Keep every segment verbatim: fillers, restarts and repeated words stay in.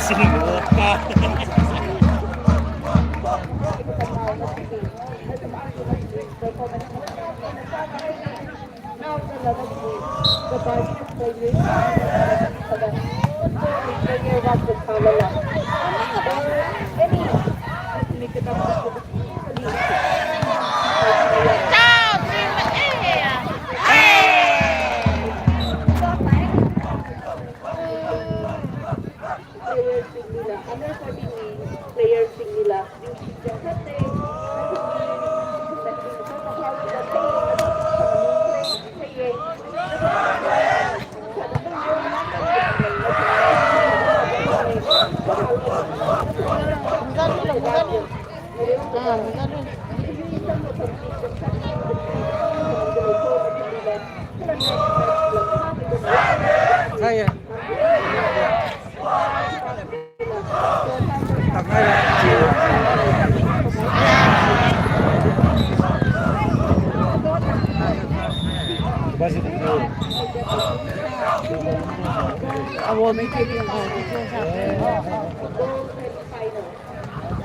Sini buka. Players singla, under fourteen wing players singla,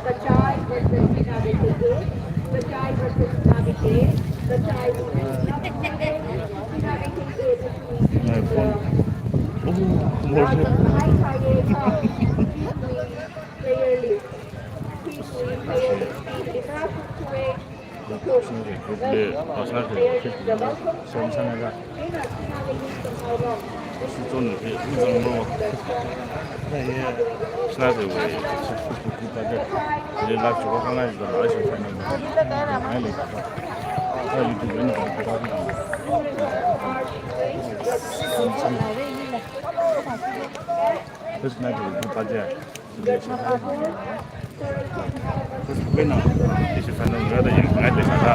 Kachai versus Pinabete A, Kachai versus Pinabete A, Kachai versus Pinabete A, Nai phone. Oh, more. Player list. Player list. Personal group le, personal group le, som sanaga. Suzon le, suzon mo. Sanaga we, sanaga. Ini live juga kan live juga live juga. Ini. Ini YouTube ini kan kita. Som sanaga. Terus sanaga group aja. Terus bukan, isi final juga ada yang ngai desa.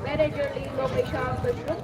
Manager Lee Lomei Shang, the group.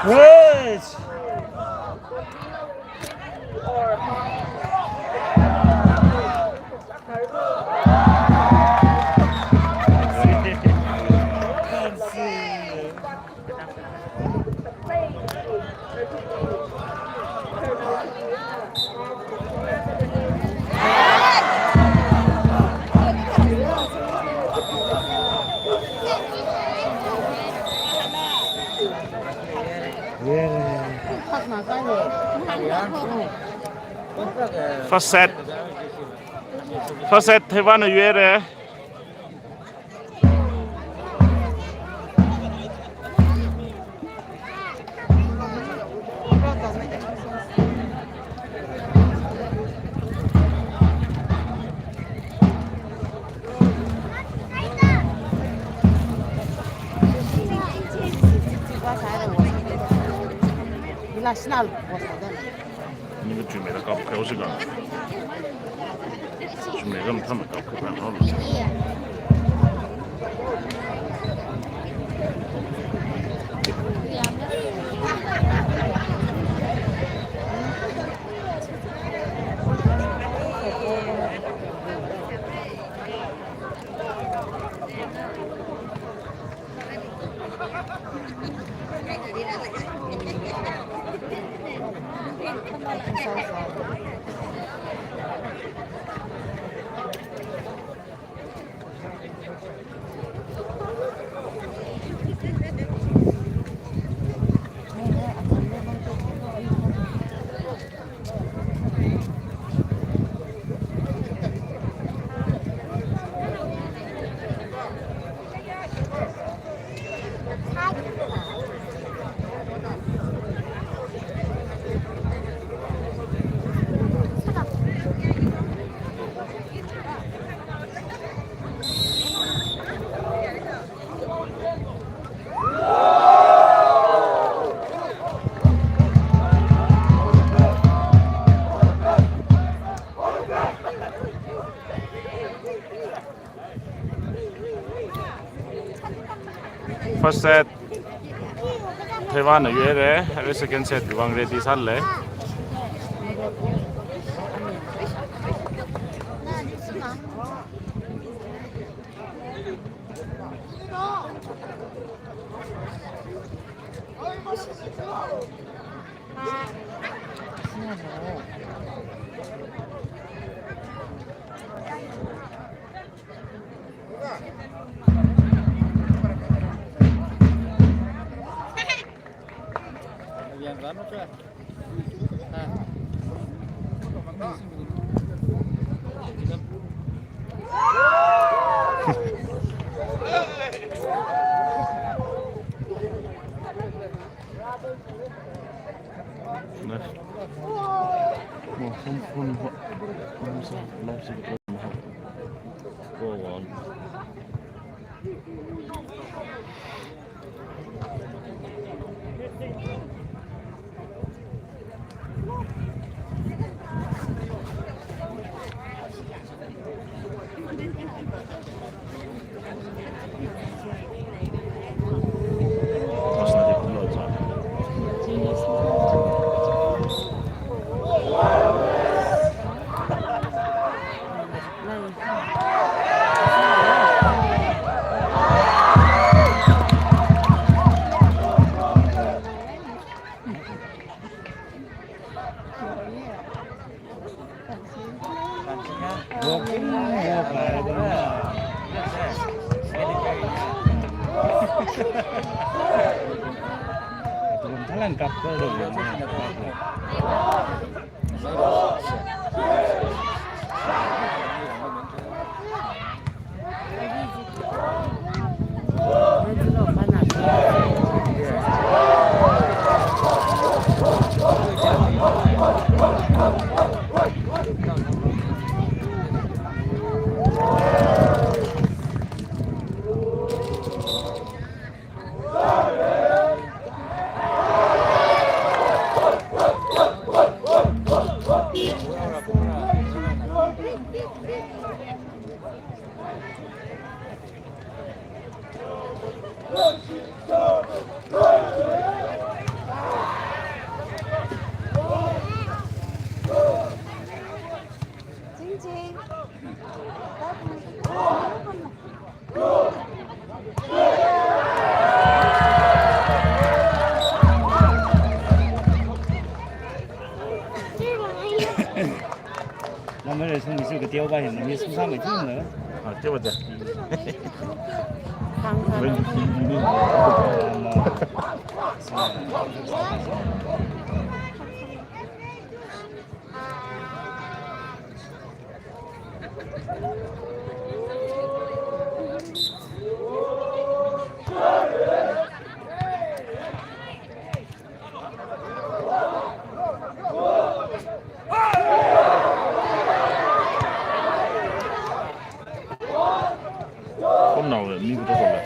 Alright. First set. First set, Theivanna yuire. National. Niga chumeida kapkhuihaosi ka. Chumeida mathāmei kapkhui phānhaolu. First set, Theivanna yuire, arui second set vang ready sālei. Number is only so good, the over him, he's some time. Ah, do it. When you, you need. Komnao le, mi kuto kola.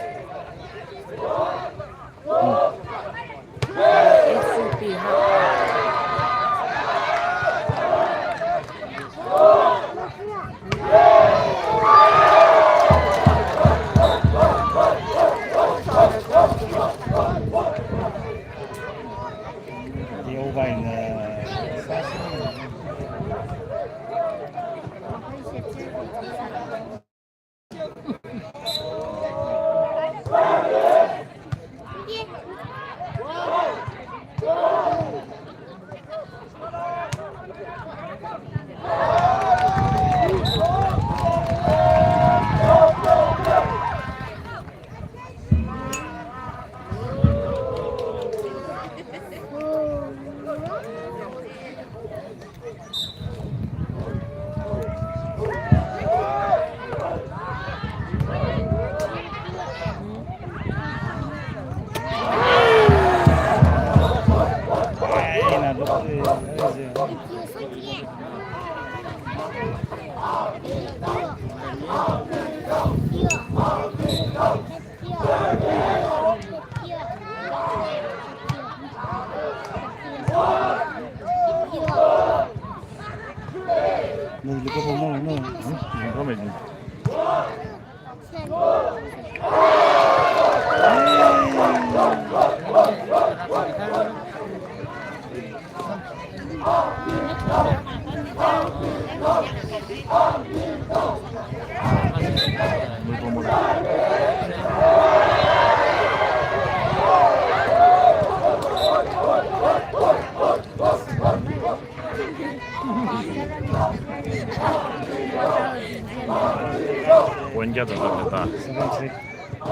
Point kayā tāda? Seven three.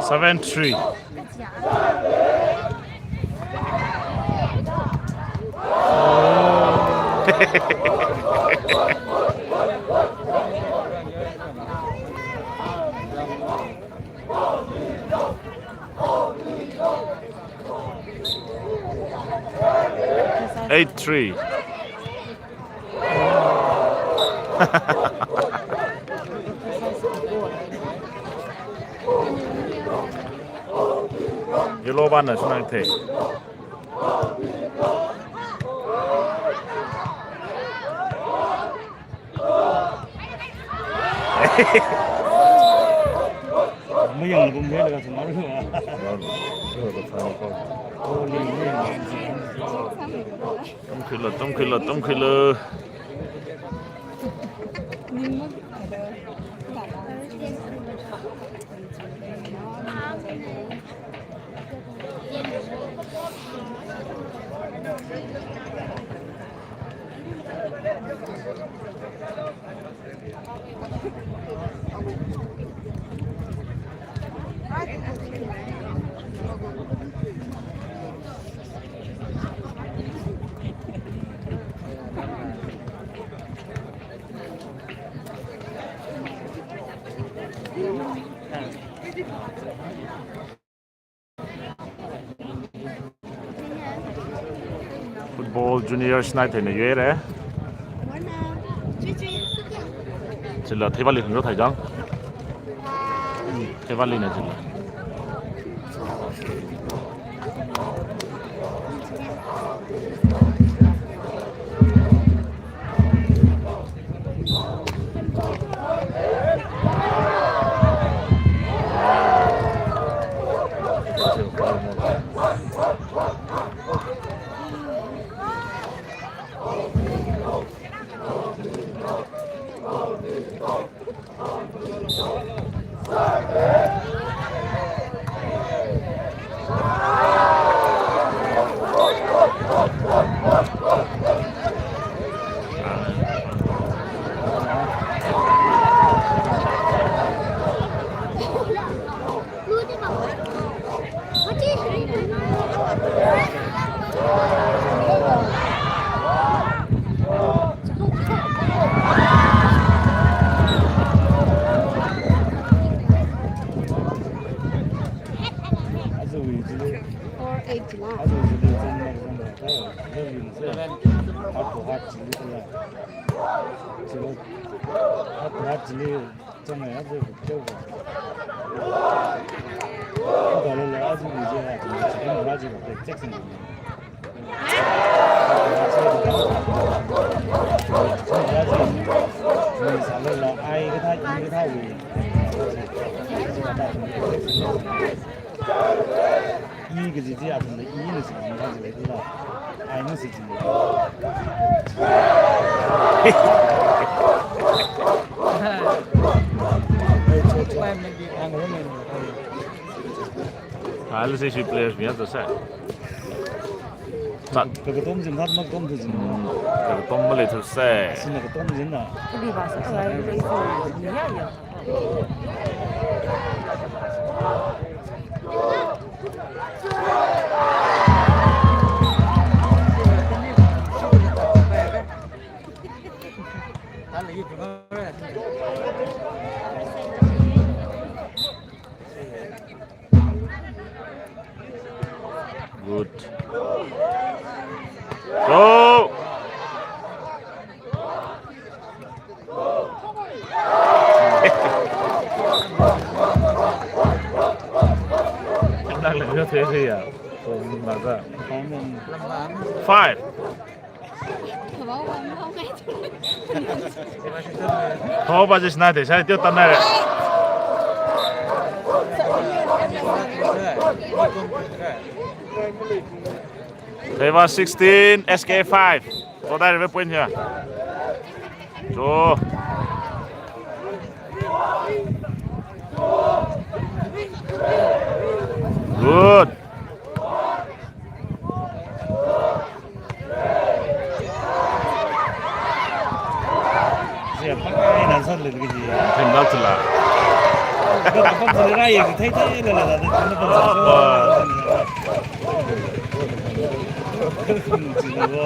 Seven three. Eight three. Yellow bana sunang the. Mayang bum he laga sumar. Tamkhuilu, tamkhuilu, tamkhuilu. Football juniors nai theina yuire. Chila Thevali hungro thai jang. Thevali na chila. Four eight na. Aja chili zangla zangla ta, love you se. Heart to heart chili kala. Chili, heart to heart chili zangla aja kyo. Kala la aja ni je ha, chili kala je ka check sing. Ni sala la ai ka tha, i ka tha wi. I kaji chi athumna i na si, i kaji lei la. Ai na si chi. Ah, let's say she players mi ato sa. Sa. Kakatom jin, hat mak tom tu jin. Hmm, kakatom malei tu sa. Sina katom jin na. Kali ba sa, alai, alai, ya, ya. Good. Go! Five. Kho ba jis na de, sai teo tan na re. Theiva sixteen, S K five. Kho dai re point ya. Cho. Good. Sia, pakai nan san le lagi ji. Themlak thula. Kam, kam sali rai yang thei thei le le le, kam, kam sali. Apa? Ji wo.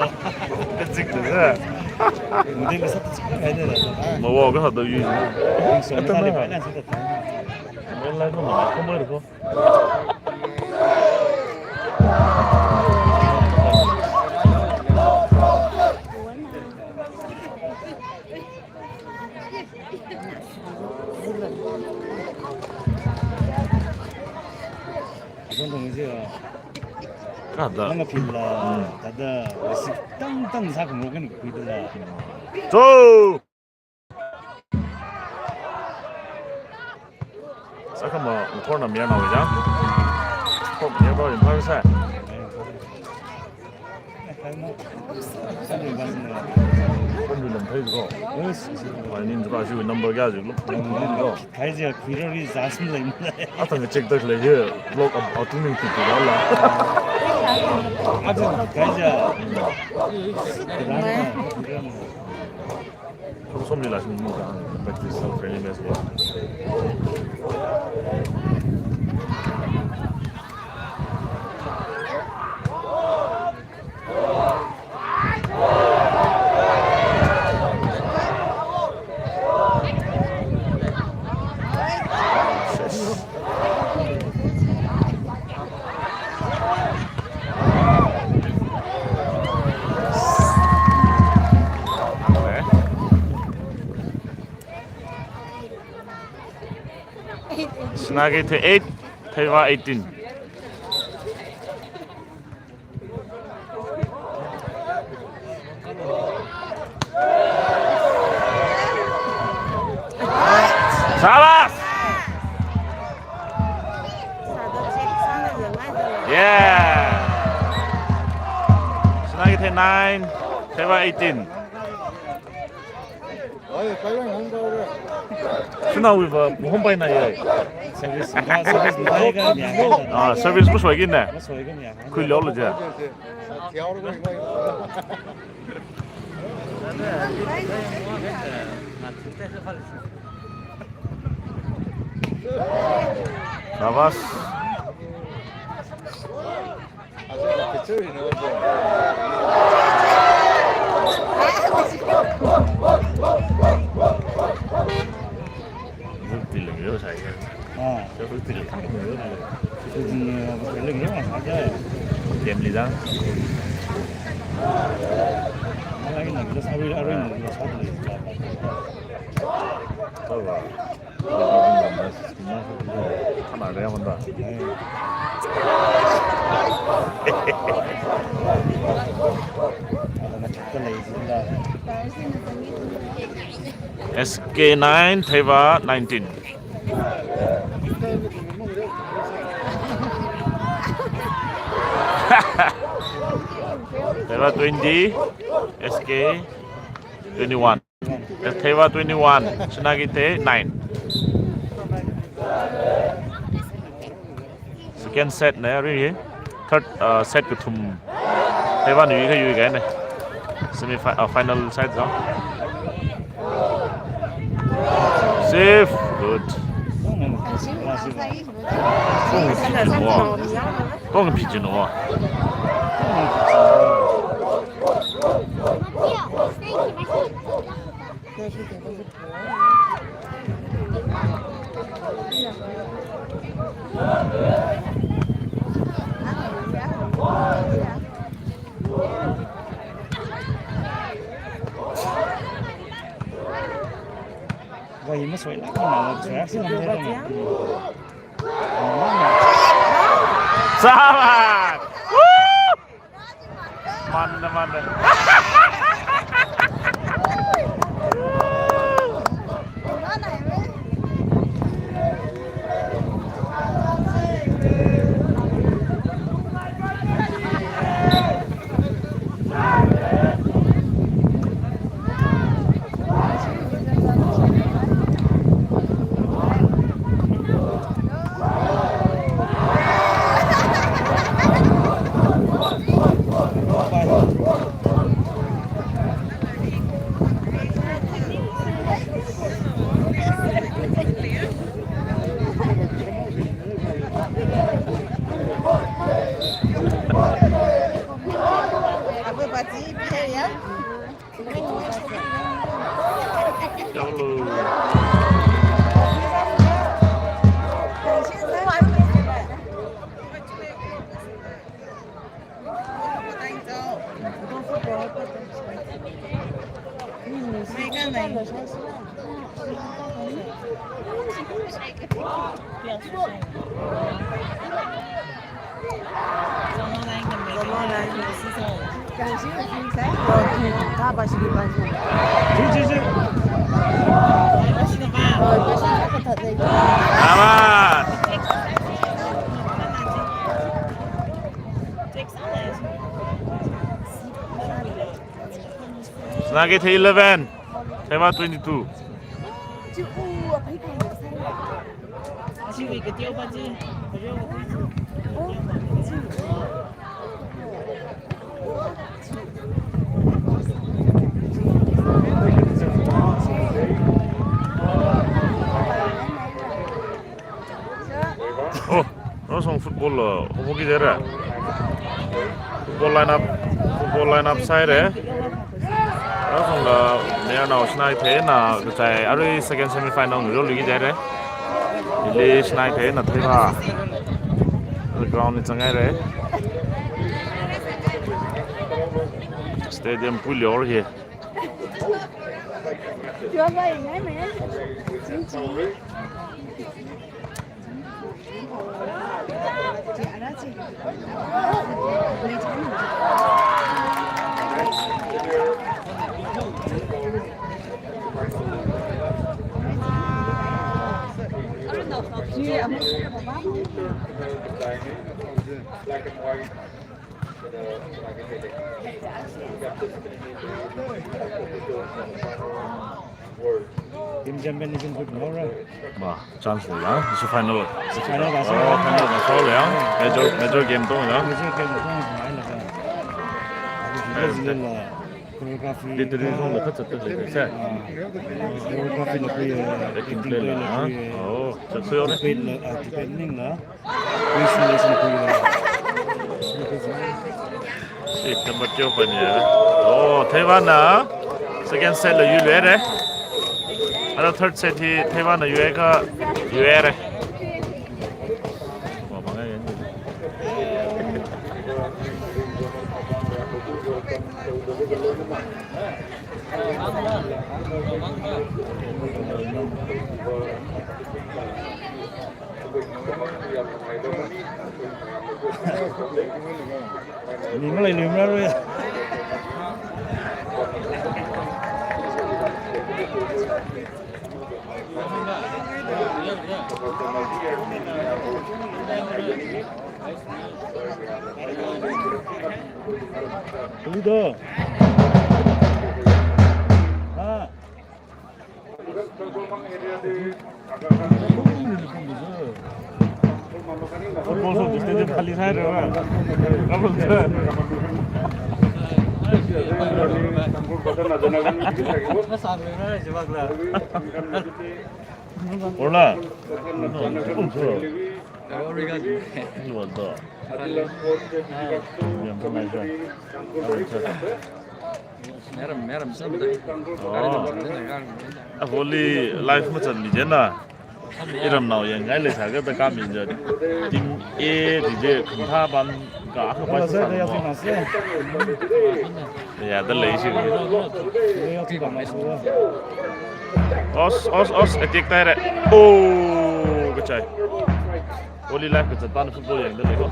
Kachik tu sa. Mungkin masa kachik kan hai le le. Mawo ka sa do yu. Song tali pai nan sa ta. Main line ko mana ko mai ko. Kada. Nang apil la, kada, basic tang tang sa kung roken kui la. Two. Sākha ma, corner mayarnao ja. Kho mayar ba yin phar sa. Kho mi lam thei ko. Yes. Mai nin ba shi number kya ji lo. Thei ji khuira ri za sim lai. Atang check tak lai ye. Block up out ning ti la la. Atang thei ji. From some relaxing move and practice some friendly match. Sinakei thei eight, Theiva eighteen. Sabas! Yeah! Sinakei thei nine, Theiva eighteen. Shanao wui va, muhom pai na ye. Service, service, ah, service masoi kina. Masoi kina. Khuilo lo ja. Sabas. Ah. Game leader. S K nine, Theiva nineteen. Theiva twenty, S K twenty-one. Theiva twenty-one, Sinakeithei nine. Second set na ri, third, uh, set kathum. Theiva na yuikha yuikha ne. Semi fi-, uh, final set zong. Safe, good. Kong phi jin o. Wai, maswai lak, maswai lak, Sabat! Woo! Manda, manda. Sinakeithei eleven, Theiva twenty-two. Oh, Rosong football lo, hobo ki jera. Football lineup, football lineup sai re. Rosong la mayarnao Sinakeithei na kachai arui second semi final ngayol ki jera. Ili Sinakeithei na Theiva. Ground li changai re. Stadium pui lior hi. Black and white. Team champion is in good, alright. Ba, chance lo ya. It's a final. Final ba, oh, final ba, final ya. Major, major game to ya. Major game to ya. Final ba. Choreography. Dito, dito, dito, dito, dito, dito. Ah, choreography lo kui, eh, acting play lo kui, eh, oh, chance lo ya. Debate lo, ah, debate ning lo. Six number twelve pani ya. Oh, Theiva na second set lo yuiluire. Ara third set hi Theiva na yuiakha yuire. Limra, limra, limra. Udo. Ha. Football song stadium khali sāhaira. Orla. Obrigado. Yam phanai sir. Meram, meram, sam. Oh. A volley live machānmi jina. Iramnao yangngai leisākha da kami ja. Team A di je khantha ban ka akha pa sa. Ya, da lei shi. Os, os, os, attack tai re. Oh, kachai. Volley live kazat pan football yangda lei ko.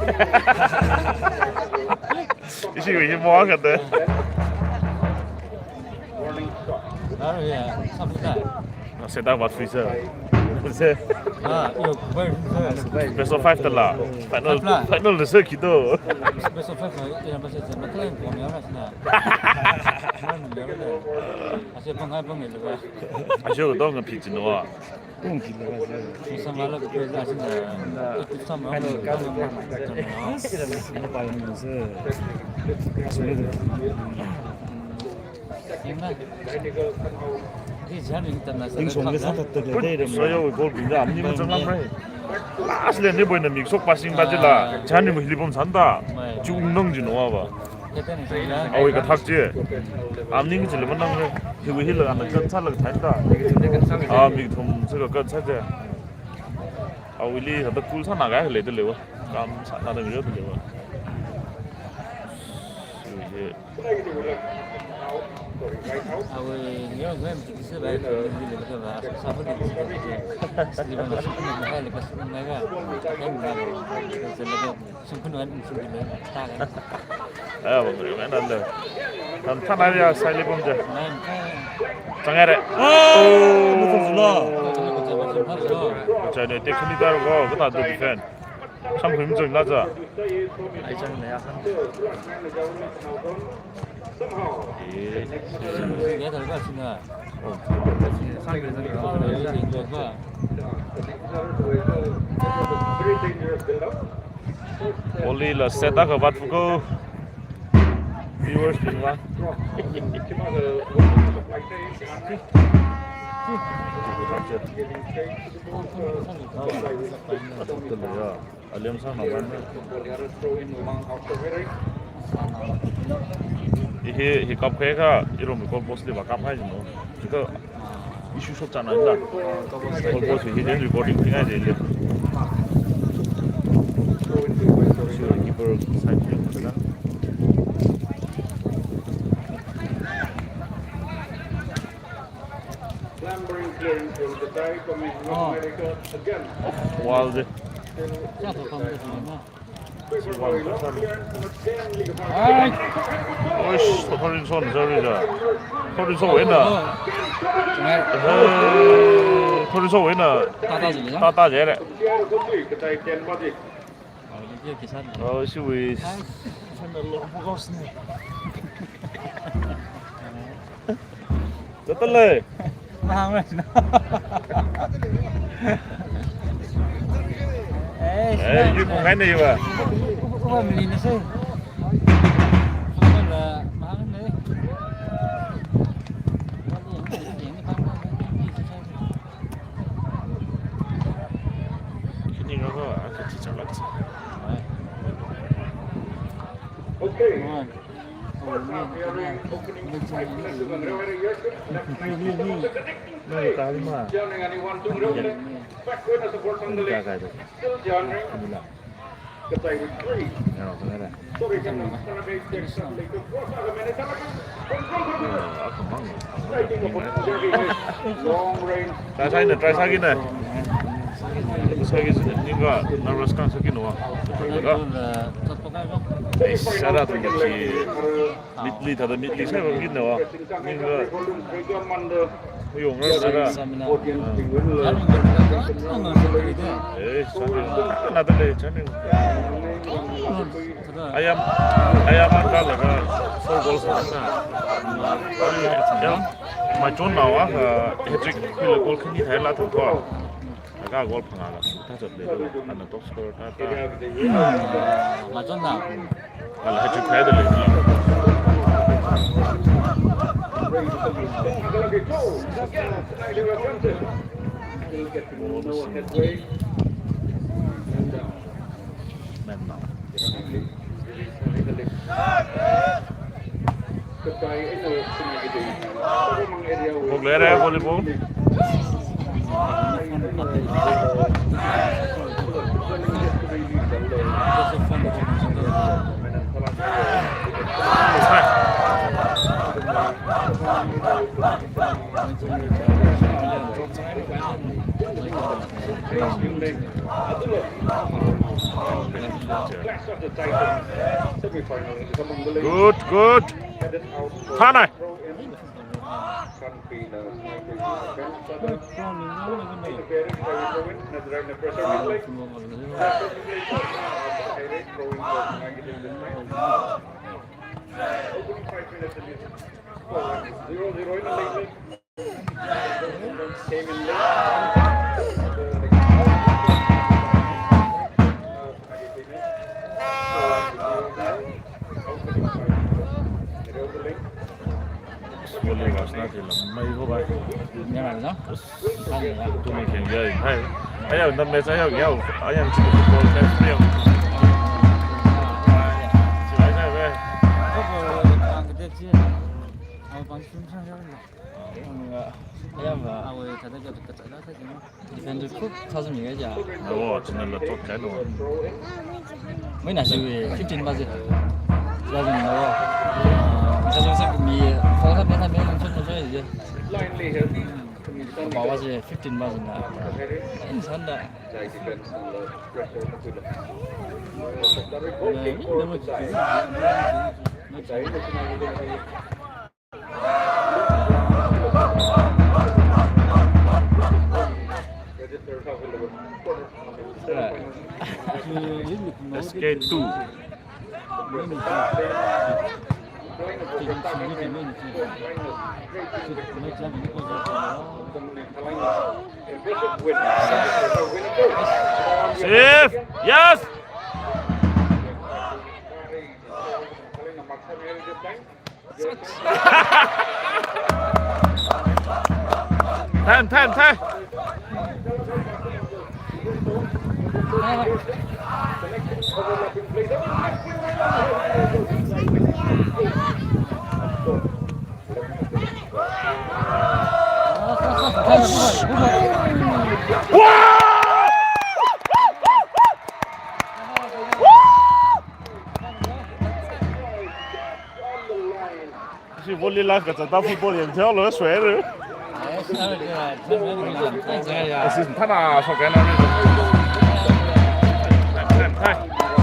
Ishi ko hi mo ka da. Aru ya, sabuta. Setup what free sir. Sir. Ah, yo, very good. Best of five tala. Final, five la. Final da sir kido. Best of five, ya, best of five. Matlain ko ya na. Mana ya na. Ashe pangai pangai lo. Ashe ko dong phi jino. Kung ki lo. Sama la ko pe da sina. Sama. Final ka. Ing shong le sāthatda lei. Soyo goal bing da, amni machānglam re. Last le ni boina mik shok passing ba jila. Chani mo hili pom sānda. Chungnang jino ba. Awui kathak je. Amni ngi jila manang re. Hiwui hila ana kansāla thānda. Ah, mik thum sāka kansā je. Awuili hada kul sāna ga leida leiwa. Kam sāna da ngiyo da leiwa. Hiwui je. Ah, bang, bang, bang, bang. Tam thana ya, sai le bom je. Chang re. Oh, mutum zula. Chang ne, technical go, kata do defend. Shangkhui mzun la za. Ai chang ne ya san. Eh. Ya ta ba sina. Oh. San ke san ke. Oli la set akha vatfuko. Viewers bing la. Alem sāna ban. Hi, hi kap khe kha, irom goal post li va kap hai jino. Chika issue shop chana la. Goal post hi den recording thing hai jile. Keeper side thing la. Clambering clearing from the tie coming North America again. Wall de. Still Ai. Oish, thorin son, sorry ja. Thorin son wena. Eh, thorin son wena. Tata jile. Tata jile. Oh, she was. Ai, sana lo, bogos ni. Zatale. Mahang na. Eh, eh, yu kung hai na yu ba. Uba mili na se. Mahang na. Kini ngako, aku teacher lagi. Okay. Now we are in opening five minutes of the Ngarewere Yarship. Left five minutes of the Kazakh team. Joining anyone to Ngarewere. Back winners of World Tangalek. Still joining. Ya, try sāna, try sākina. Sāki, sāki, ninga nervous kasā kina wa. Eish, sāra tu ki. Midli thāda midli sāva kina wa. Ninga. Uyong ra sāra. Eh, sāra. Nada le, chani. Ayam, ayam angkalaga four goals sāna. Ayam, machon nawa, uh, hat-trick khuilaga goal khani thaila thangtho. Laga goal phangā la, thāchot le, ana top scorer thāda. Machon na. Ala hat-trick khuida le. Ball lere, volleyball. Good, good. Thānai. Volley kasāna thila mai ko bai. Ngarān lo. Tumi khen ya, hai. Ayau, na match ayau, yau. Ayau, chili football match ayau. Chili ayau, eh. Defender khuk sāzam ya ja. Awo, china la chot kai lo. Mai na shi fifteen ba je. Sāzam lo. Sāzam sa mi, foul ka bena me lang chot lo chot je. Ba wa je fifteen ba je na. Insan da. S K two. Safe. Yes. Time, time, time. Shi volley la kazata football yangtheihaolu swear. Assist thāna shokhaina. Thai, thai.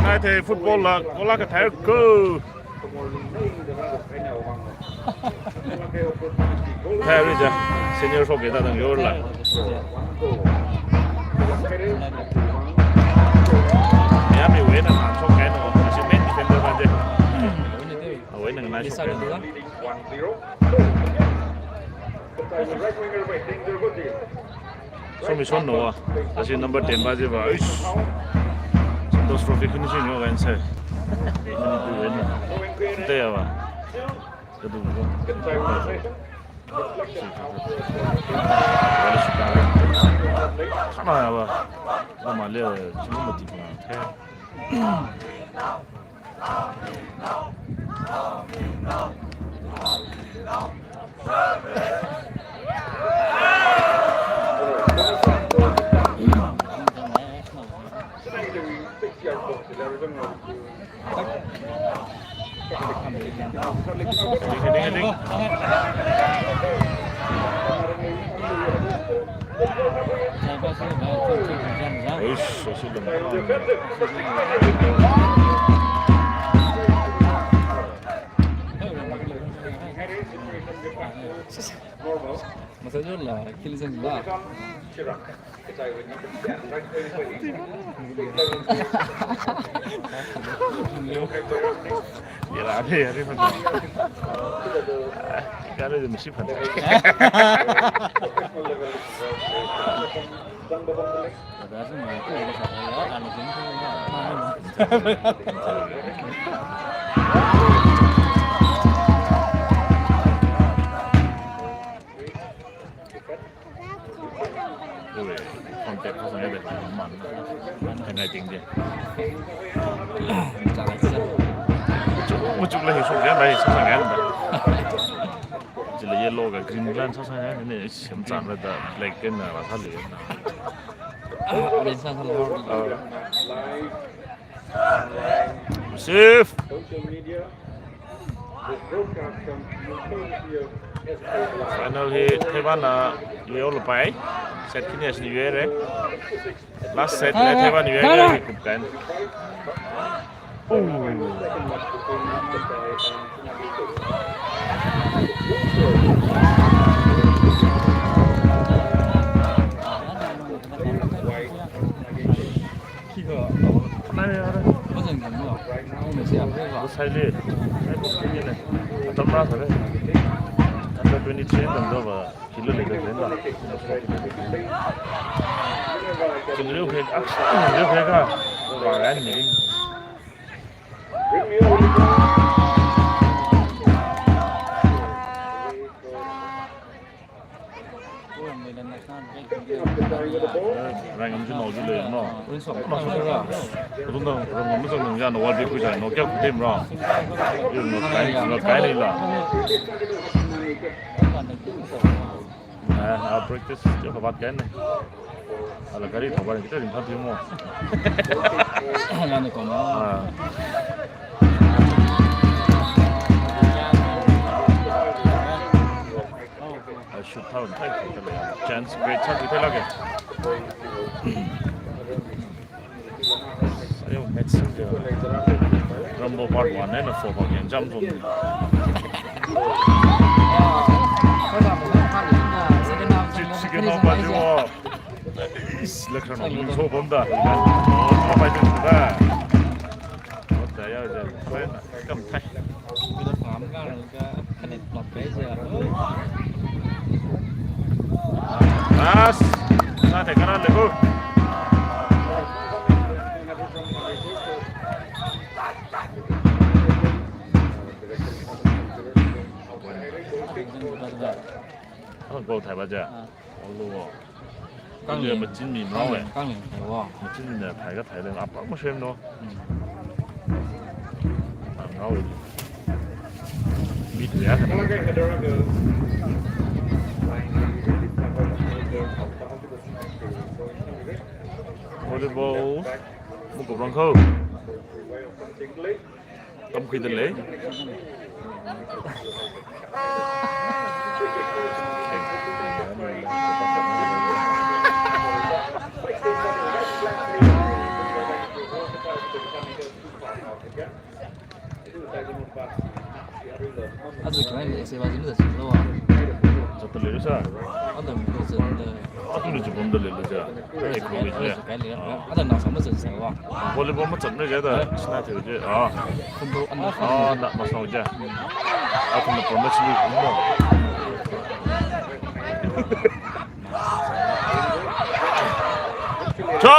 Ngai thei football la, goal la kathei ko. Thai rija, senior shokkida dang yorla. Yami wena ngan shokhaina, shi main defender ba je. Awena ngan shokhaina. Somi shon no wa. Ashi number ten ba je ba. Eish. Santosh Trophy khuni shi nyo gan se. Khuni tu wen. Te ya ba. Kadu ko. Kana ya ba. Kama le, chuma mati kana. Eish, ashi lam. Masajurla, kilisangla. Yara, yara, yara. Yara, yara, masi pan. Ui, contact kasang ya deh, man. Kan hai ting deh. Muchuk, muchuk lei, sok ya, lei, sok ya, lei. Chila yellow ka green lan sok ya, ni sem chan la da black ken na la sa le na. Orange sa sa lo. Ah. Receive. Final hi Taiwan na yuihaolapai. Set khani ashi yuihaira. Last set hi Taiwan yuihaira, hi kupkan. Oh. Khikha, khana ya ra. Masang kan lo. Masang ya, lo sai le. Sai ko ni le. Atam ra sa le. Under twenty-three tamda ba. Kilo le ka le la. Kilo le ka, ah, kilo le ka. Ba ran ni. Rang am ji mau ji le no. Athumna rang am zang nang ya no, wall be kuja no, kya kutim ra. Yo no kai, no kai le la. Ah, ah, practice yo kabat kai ne. Ala gari thabar kita rim phat mo. Ngani ko mo. Ah. I should have, chance, great chance, kita lagi. Ayo, match sim je. Rambo part one and four part yang jam zone. Second half part two. Is, lekhana so bomda. Apa itu dah? What the hell, Jen? Fine. Kam thai. As, sa te kana le ko. Ang ko thai ba ja. Olo. Kang le. Machine mi mrao le. Kang le, kang le, thai wo. Machine mina thai ka thai le, apa mo shem no. Hmm. Mrao le. Mid ya. Volleyball. Mukop rang ko. Tamkhuida lei. Aja kina ni ese ba jin da jin lo wa. Jat le sa. Ada mi ko jin da. Athumli chipam da lei la ja. Ai, ko wui le. Ada na sa mazat sa wa. Volleyball mazat ne ja da. Sna the je. Ah. Kumbo anda. Ah, na ma sa ja. Athumna promise mi kumbo. Cho!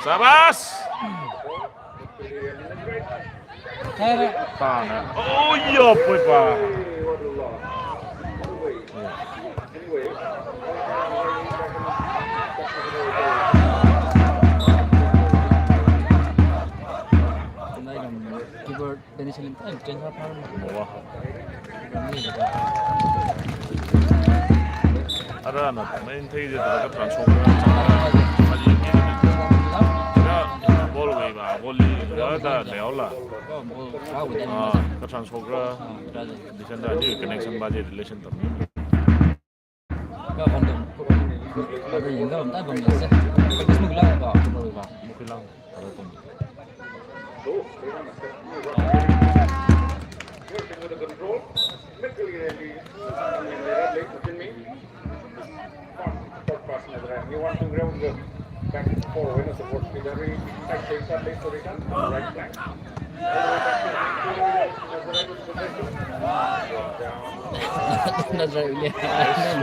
Sabas! Tana. Oh, yo, poi pa. Keyboard. Dani salim, eh, change ha phar ma. Ara na, main thei de, daga transfer. Aula. Ka ball, ka ball. Ah, ka transfer ra. Ah, ka transfer. Defender ni connection ba je relation tam ni. Ka ball dong. Ka ball yang ka ball, ta ball yang sa. Practice muklang ba, muklang ba. Muklang. Working with the control. Middle area, late, late, late, late. Short pass नजर आया। You want to ground the back four, when the support delivery, back side का left rotation, right flank. नजर आया।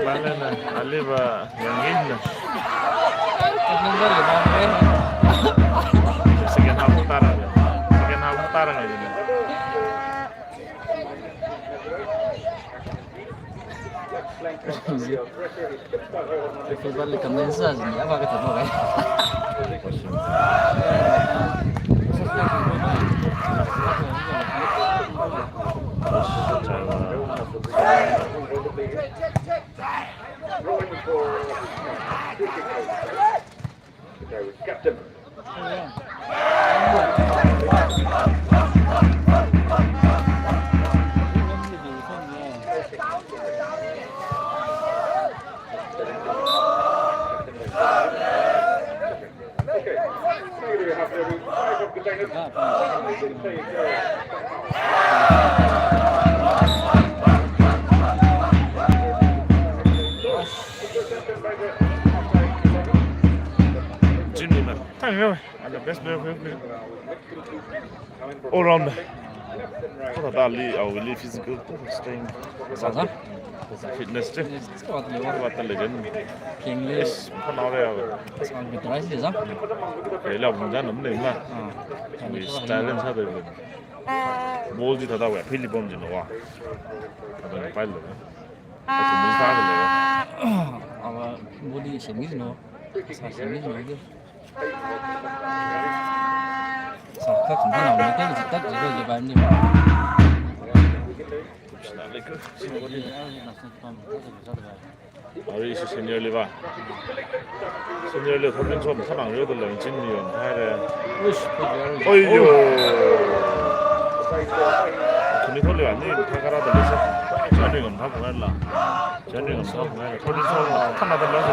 Ball na, ali ba, yang ini na. Second half tara. Second half tara ngai ini. Football li comment sa jin, apa kata mo kai? Captain. Jimmy man. Thank you. And the best player for you. All rounder. Kha thāda ali, awui ali physical strength. Sāsa? Fitness che. Fitness che, what level? What level? Yes, for now, yeah. It's on the price, is up. Hey, love, man, I'm not. Ah. Wui style and sāda. Ball ji thāda wui, phili bom ji no wa. Thāda ni pai lo. Achu mun sāda le. Awa body shemi ji no. Sā shemi ji no. Sā, kha khum na, na, na, na, na, na, na, na. Arui ishi senior li va. Senior li thirteen som khanang yo da lang chin ni yon thai re. Uish, oi yo. Khuni tholi ani thai kara da le sa. Chani ngam thap ngai la. Chani ngam thap ngai la. Thirteen som khana da lang.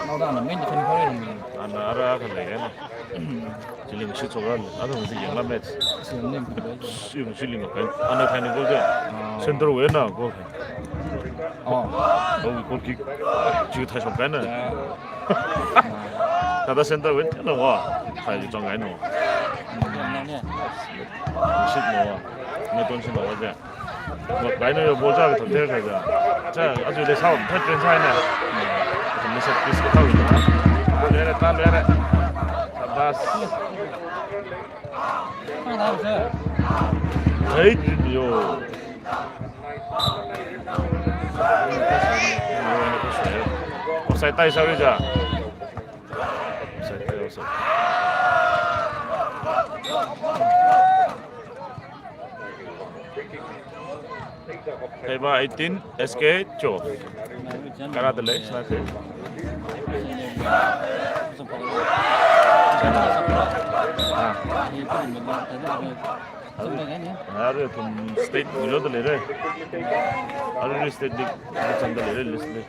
Nau da na main defend kore ni. Ana ara ka le na. Chili ngashit chokran, ana ngashit yangla match. Chili ngashit yangla match. Chili ngashit yangla match. Ana thani goal de. Ah. Center wui na goal. Oh. Goal, goal kick. Chi thai shok kaina. Yeah. Thāda center wui na wa. Thai ju chang kaina. Mm. Ngashit na wa. Ngaton shi na wa de. Lok kaina yo ball cha ka thot ter kaja. Cha, achu le sao, thot pen sai na. Achu le set piece ka thau na. Ta le re, ta le re. Sabas. Hey, yo. Offside tai sa re ja. Offside tai, offside. Peba eighteen, S K twelve. Kara da le, sna ke. Ah. Arui ithum state ni lo da le re. Arui state league ni chang da le re, list le.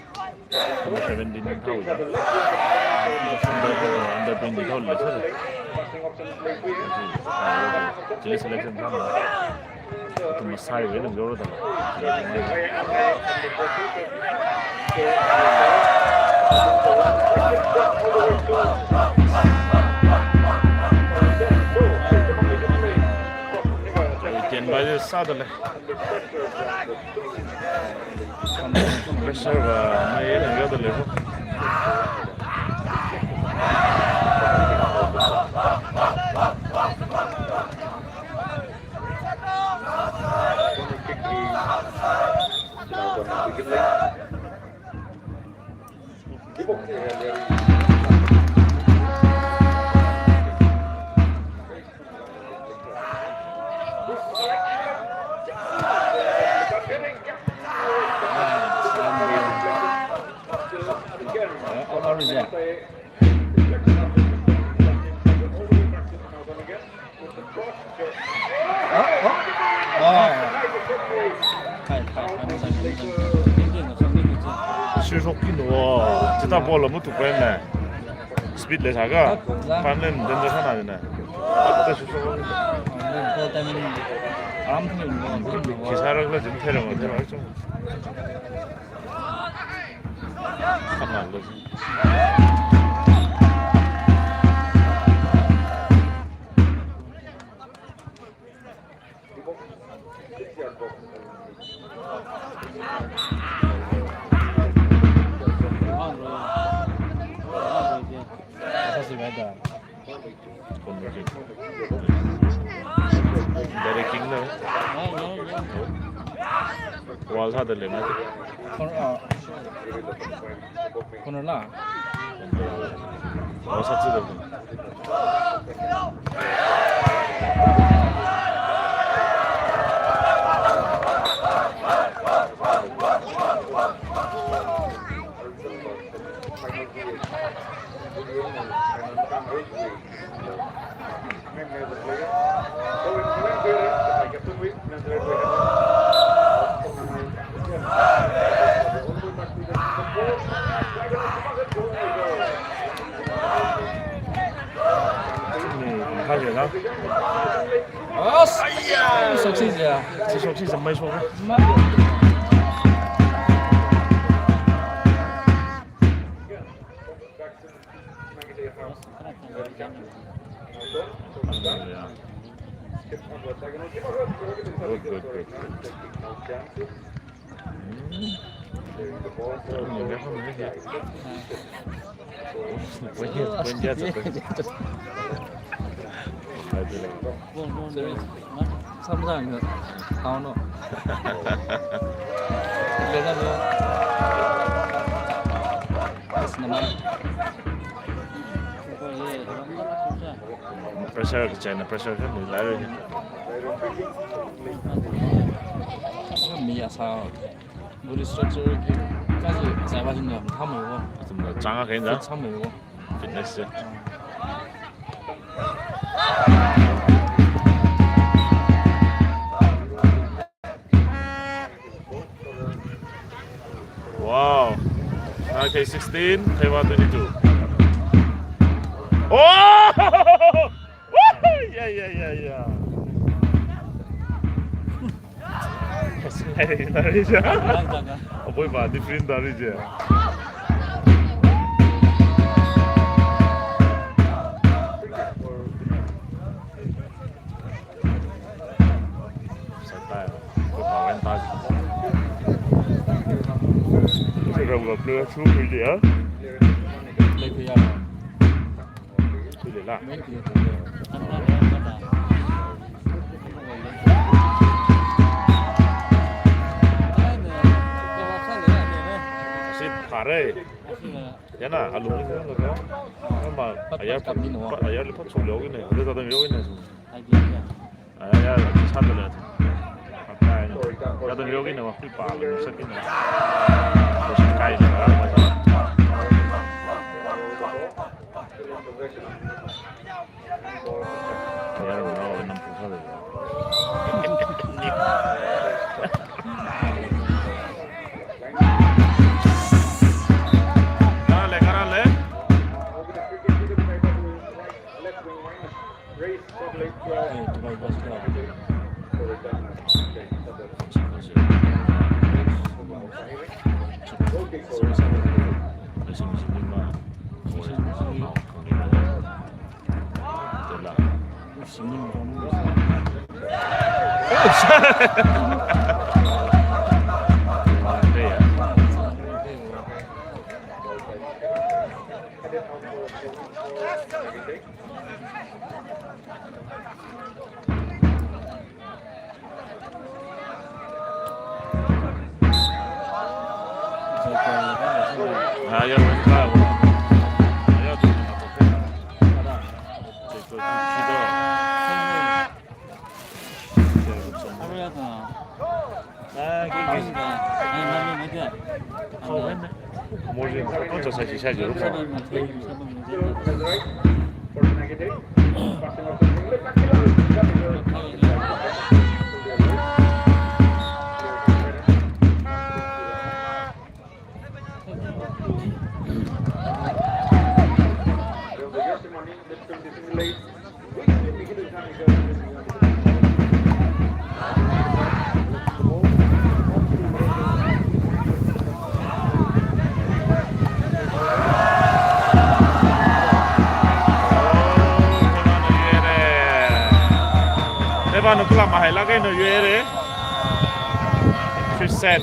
Under seventeen thao ja. Under, under twenty thao le sir. Chili selection thao. Ithum masai wui nang jor da. Ten by sāda le. Pressure va, mai nang yo da le ho. Shishok kino, chita ball amu tu pen na. Speed le saka, pan len den de sana na. Ata shishok. Kisa rak la jin thera ma thera chung. Kana lo. Direct kick na. Wall sāda lei na. Corner, ah. Corner la. Wall sāda lei. As! Ayya! Soksi ja. Si soksi ja, mai sok. Good, good, good. Samsung no. Taono. Lena lo. Yes, nama. Pressure ka china, pressure ka mi lai. Mi asa. Body structure ki, kaji zaiba jin ya, thamai wo. Athumna changa kaina. Thamai wo. Fitness se. Wow. Okay, sixteen, Taiwan twenty-two. Oh! Yeah, yeah, yeah, yeah. Ngarija. Apoi pa different ngarija. Satai. Apoi pa went past. Rau ga blue chu kui dia. Lei kui ya. Si phare. Yana, alung ni ko. Ma, ayar, ayar li phat chok leo ne. Ada tata leo ne. Ayar, ayar, sa tala. Pakai ne. Ada leo ne, wa, pa, sa ne. Kai ne. Eva no kula mahai laga no yere. Three set.